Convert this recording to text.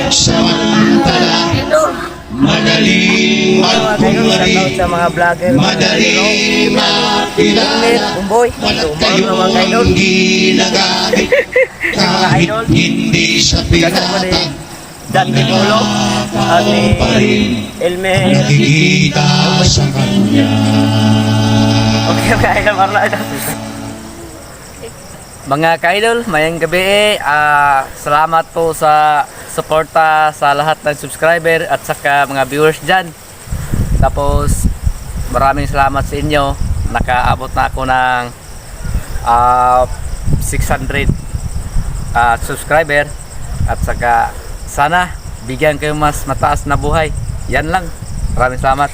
Samantala, madaling Mga kaidol, magkunwari, shoutout sa mga vlogger, mga madaling idol. makilala. Bumboy, Wala tumawag kayo naman kaidol. ang ginagamit kahit idol. Hindi sa Shoutout ko ni pirata. Dan Piccolo at ni Pa rin Elmer. nakikita sa kanya. Okay, okay, idol, Marla, idol. Mga ka-idol, mayang gabi eh. Salamat po sa suporta sa lahat ng subscriber at saka mga viewers dyan. Tapos, maraming salamat sa inyo. Nakaabot na ako ng 600 subscriber. At saka, sana bigyan kayo mas mataas na buhay. Yan lang. Maraming salamat.